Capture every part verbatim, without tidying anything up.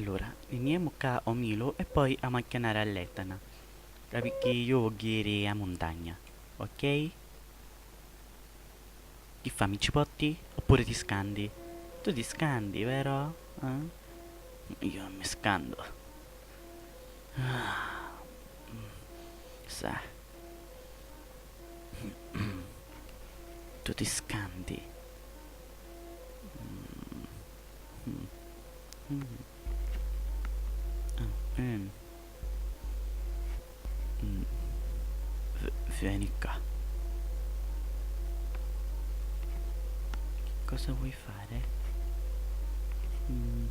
Allura, viniemu ccà ô Milu e poi amu a chianari a Letana, ca picchì iu vogghiu iri â muntagna, ok? Chi fa, mi ci potti? Oppuru ti scanti? Tu ti scanti, vero? Eh? Iu non mi scantu. Ah, mm, sa. Tu ti scanti. Mm. Mm. Mm. Ah, mm. Mm. V-, veni ccà. Che cosa vuoi fare? Mm.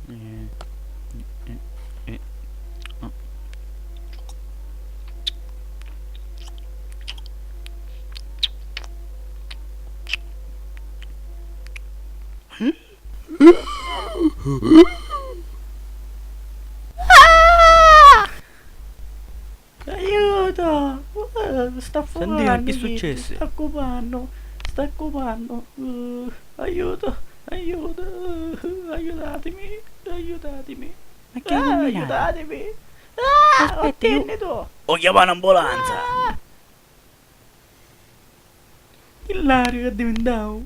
Eh, eh, eh, oh. Aiuto! Eh, sta fumannu, chi successi? Sta cumannu, sta cumannu. Uh, aiuto, aiuto, uh, aiutatimi, aiutatimi. Ma che ah, aiutatimi! Ah, aspetta, io... Ho chiamato l'ambulanza! Ah! Chi l'aria che addivintau?